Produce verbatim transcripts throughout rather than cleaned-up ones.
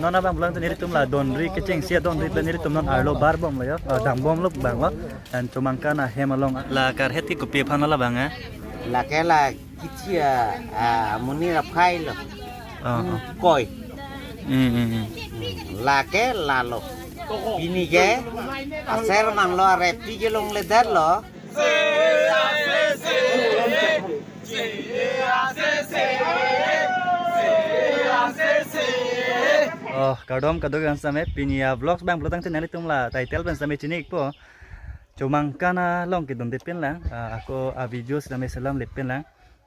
Non abang pulang tu nelitum la donri kechengsi adonri pen nelitum non arlo bar bomlo yo. Ah, dam bomlo bang lo. An Chomangkan ahem along. La karhet ke kopi aphan labang, eh? Lake la kichia, ah, amonit aphai lo. Ah, ah. Koi. Hmm, hmm, hmm. Hmm, lake lalo. Pini ke aser manlo, arep ti kelongledet lo. Oh, kardom kadokave an sitame, pini a-vlogs bang pulo tangte nanglitum la title pen sitame chini-ikpo. Chomangkan along kedonde pen lang, ah, ako a-video sitame selamle pen lang.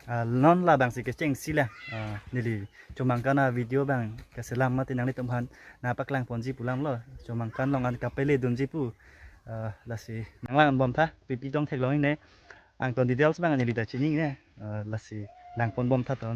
Ah, non labangsi kechengsi lang. Ah, neli Chomangkan a-video bang keselam mati nanglitum aphan nangpaklang ponji pu alam lo. Chomangkan along an kapele dunji pu. Ah, lasi nanglang bomtha, pipi tong theklong-iknoi. Angton details bang neli ta chinine. Ah, lasi lang pon bomtha ton.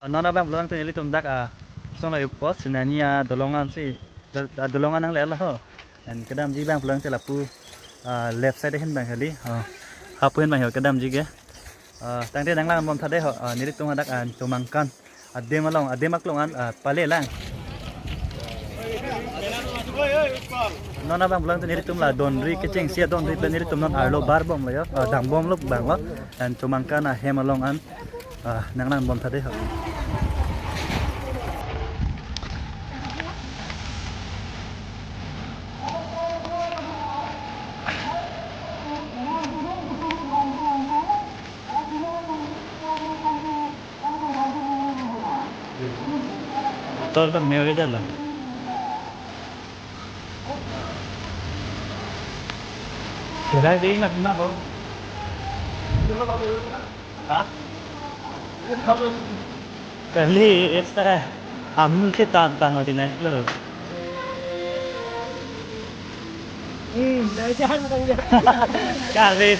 Non abang pulo tangte nelitum dak, ah, song la yuk post, sinani, ah, dolong ansi, da-, da-, dolong an nangle laho. An kedamji bang pulo tangte lapu, ah, left side ahin bang kali. Ah, hapu ahin bang ho kedamji ke. Ah, tangte nanglang bomtha dei ho, ah, nelitum hadak an Chomangkan adim along, adim aklong an, ah, pale lang. Non abang pulo tangte nelitum la donri kechengsi adonri pen nelitum non arlo bar bomlo yo. Ah, dam bomlo bang lo. An Chomangkan ahem along an, ah, nanglang bomtha dei ho. Motor kan mewe jala. Kira di nak nak. Ha? Kali esta amun ke tan tan di nai lo. Hmm, dah jangan tang dia. Kali.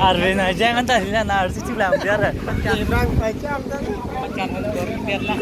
Arve na jang anta hina na arsi chulam biar. Rang pacham dan. Pacham dan biar lah.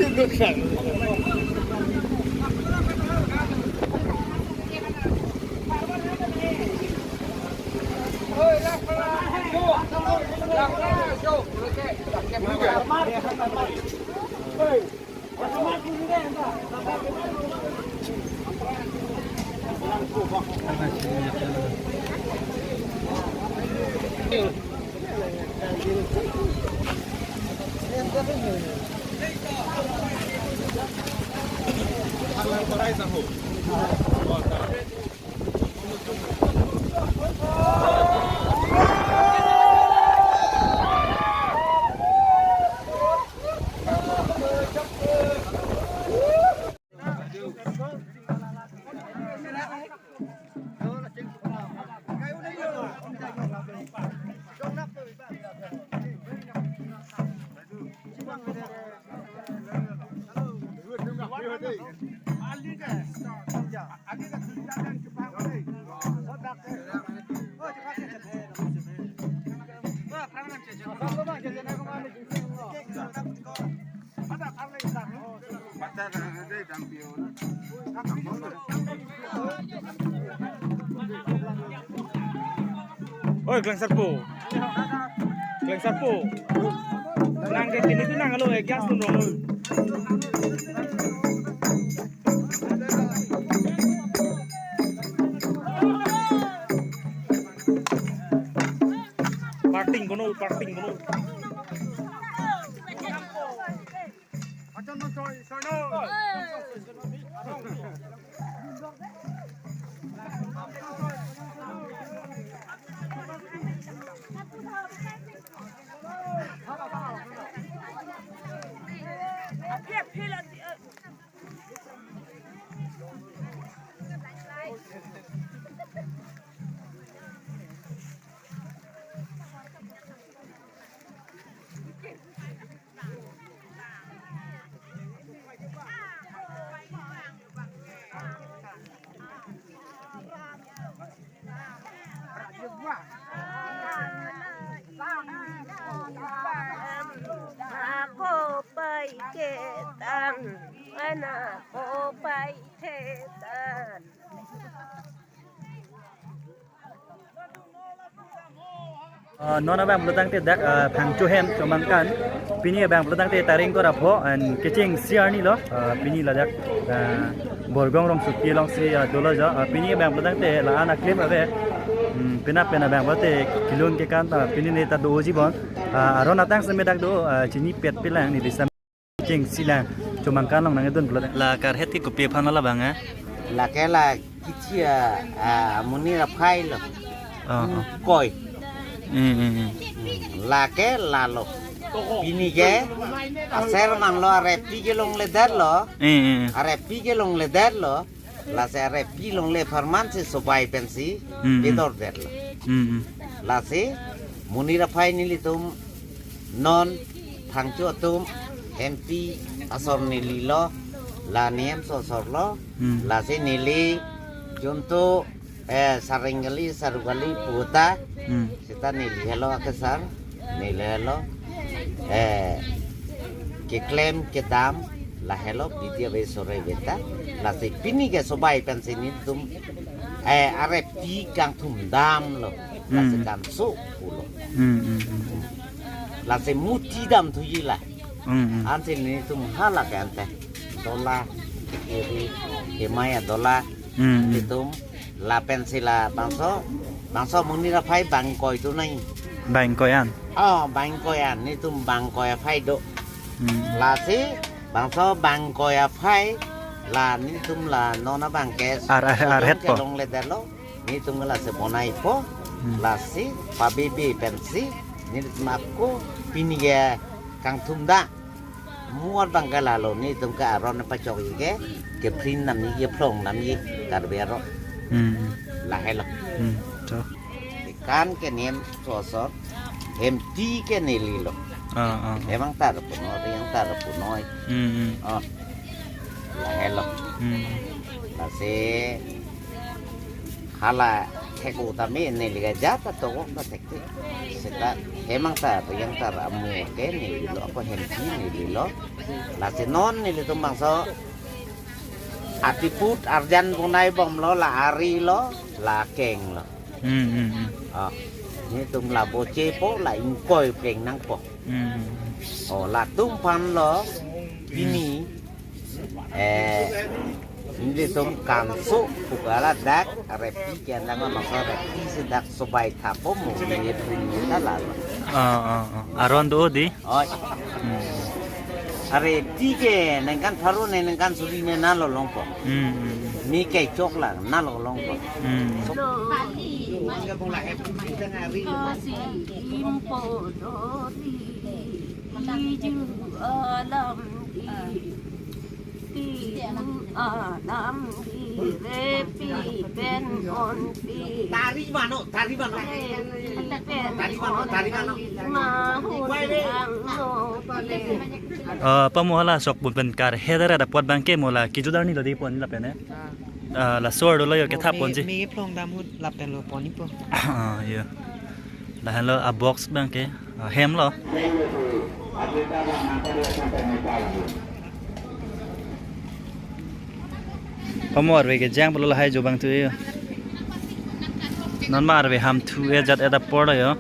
Oi, Klengsarpo. Klengsarpo. Nang ke kini tu nang alo, eh, gas tu nong. Parting kono, parting kono. Ako pai ketan, ana ko pai ketan. Ah, non abang pulo tangte dak, ah, Phangcho hem Chomangkan. Pini abang pulo tangte tarik ingkoi ra pho, and kecheng siar ni lo. Ah, pini ladak, ah, Borgong rongsopi alongsi, ah, dolo jo. Ah, pini abang pulo tangte la-an aklem ave. Hmm, pina pina abang pulote kelun kekan ta pini ne ta do-oji bon. Ah, aron atang seme dak do, ah, chinipet pilang ni disam. Kecheng silang Chomangkan along nangdun pulo. La karhet ke kopi aphan labang, eh? Lake la kichia, ah, amonit aphai lo. Oh, oh. Koi. Hmm, hmm, hmm. Hmm, lake lalo. Pini ke aser manlo, arepi kelongledet lo. Hmm, hmm, hmm. Arepi kelongledet lo. Lasi arepi longle apharman si sobai pensi, hmm, hmm, pedordet lo. Hmm, hmm. Lasi monit aphai nelitum non Phangcho atum hempi asor neli lo, la ne hemso asor lo. Hmm. Lasi neli juntu, eh, sareng kali, saru kali puta. Hmm. Seta neli helo akesar, neli helo, eh, keklem kedam, la helo bidi ave sore beta. Lasi pini ke sobai pensi nelitum, eh, arepi kangthum dam lo. Lasi, hmm, kanso pulo. Hmm, hmm, hmm. Lasi muti damthuji la. Hmm, hmm. Ansi nelitum hala ke ante dola, eri, kemai adola. Hmm, hmm. Nelitum lapen si la bangso, bangso amonit aphai bang ingkoi tu nai. Bang ingkoi an? Oh, bang ingkoi an. Nelitum bang ingkoi aphai do. Hmm. Lasi bangso bang ingkoi aphai la nelitum la non abang ke, ar, ar, arhet po, kelongledet lo. Nelitum lasi bonai po. Hmm. Lasi pabebe pensi nelitum ako pini ke kangthum dam. Muar bang ke lalo, nelitum ke aron pachok ke, keprin damji, kephlong damji, Karbi aron. Hmm. La helo. Hmm. To. Kan ke ne hemso asor, hempi ke neli lo. Ah, ah, ah. Emang tar punoi, yang tar punoi. Hmm, hmm. Oh. La helo. Hmm. Lasi hala thek-o tame neli ke jat ta tokok ta thekthek. Seta hemang ta, yang ta amu ke neli lo, ako hempi neli lo. Lasi non nelitum bangso atiput arjan bonai bomlo, la ari lo, la keng lo. Hmm, hmm, hmm. Ah, nelitum la boche po, la ingkoi pleng nangpo. Hmm, hmm, hmm. Oh, latum aphan lo, hmm, pini, eh, nelitum kanso pu ke ladak, arepi ke nang maso arepi si dak sobai thapo mo, nelitum ta lalo. Ah, ah, ah. Aron do dei? Oi. Hmm. Arepi ke ningkan pharo ne, ningkan suri ne nalo longpo. Hmm, hmm, hmm. Mi kechok la nalo longpo. Hmm. So, Tari mano, tari mano. Tari mano, tari mano. Ah, pamo hala sok bun pen karhet ra apot abang ke mo la kejut arni lo dei pon lapen, eh? Ah, laso ar dolo yo kethap ponji. Mi, mi phlong dam ahut lapen lo pon-ipo. Ah, iya. Lahenlo a box abang ke. Ah, hem lo. Pamo arve kejang pulo lahai jo abang tu yo. Non ma arve ham thu-e jat-et apor lo yo.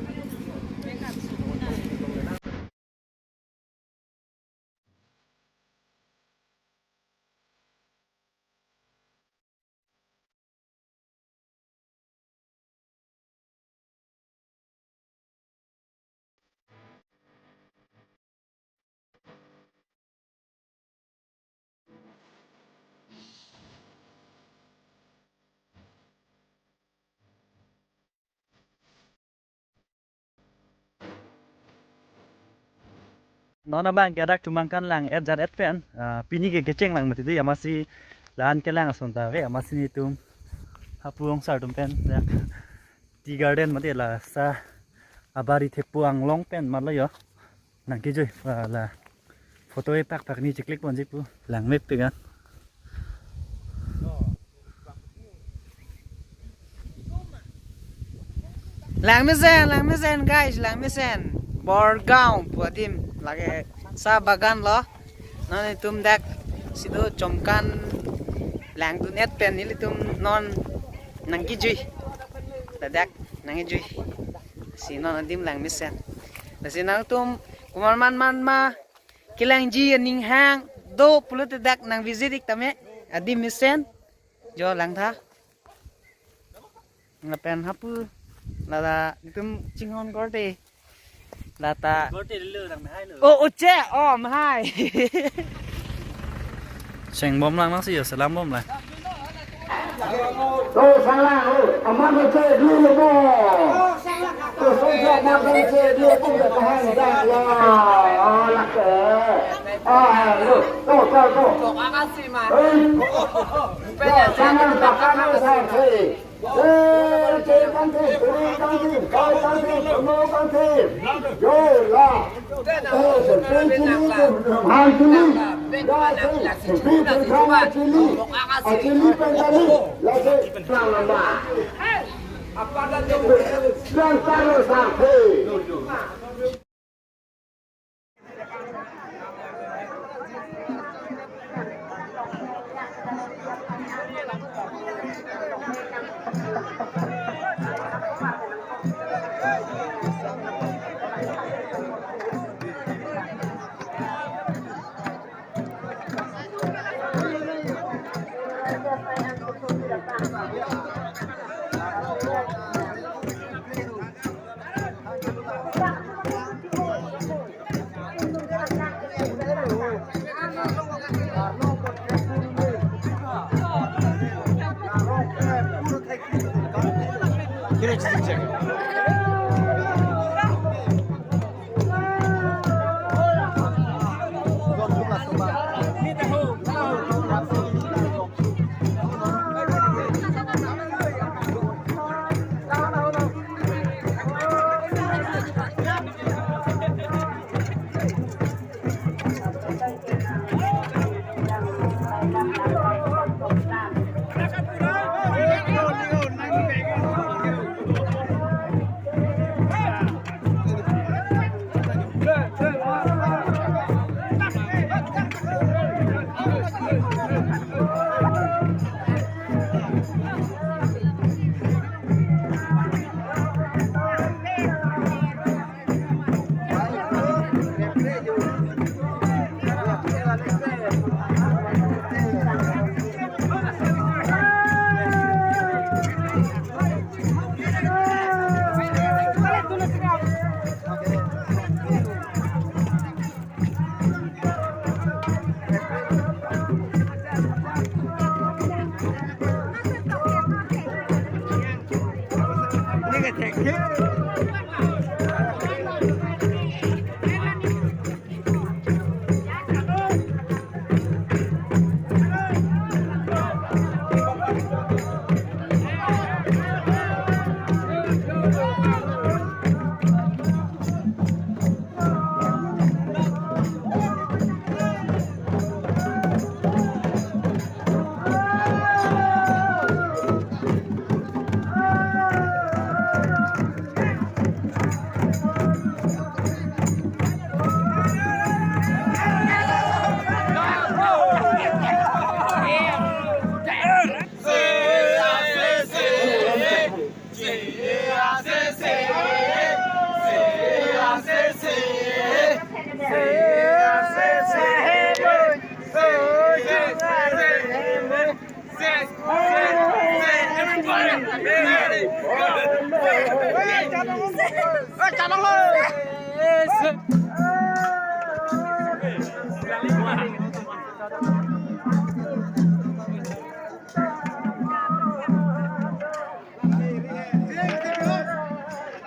Non abang ke dak Tumangkan lang-et jat-et pen, ah, pini ke kecheng lang mati di, amatsi la-an kelang ason ta ave, amatsi netum hapu ongsar atum pen, ya, tea garden mati la sa abari thepo anglong pen matlo yo. Nangkejui, ah, la photo epak pak ni chiklik ponji pu. Langmepik an. Langmesen, langmesen guys, langmesen. Borgaon pu adim lake sa bagan lo. Non netum dak si do chomkan langdun-et pen nelitum non nangkejui. Ladak nangkejui. Si non adim langmesen. Lasi nangtum komat man man ma kelangji aning hang do pulote dak nang visit ik tame, adim mesen. Jo langtha. Lapen hapu lata netum chinghon korte. Lata. Korte lo, rang mehai lo. Oh, oche, oh, mehai. Chengbom lang nangsi yo, selam bom lang. To salang, oh, aman baca dulu lo bo. To saja aman baca dulu pun dah tahan dah ya. Oh, lak eh. Ah, lo, to, to, to. Hei. Ya, jangan bakar lo saya. Hei, cek kangthim, kuri kangthim, kai kangthim, kono kangthim. Yo, la. Eh, serpin chili, hai chili, ya, si, serpin pen kama chili, a chili pen kali, la si, sa lamba. Yang taruh sampai.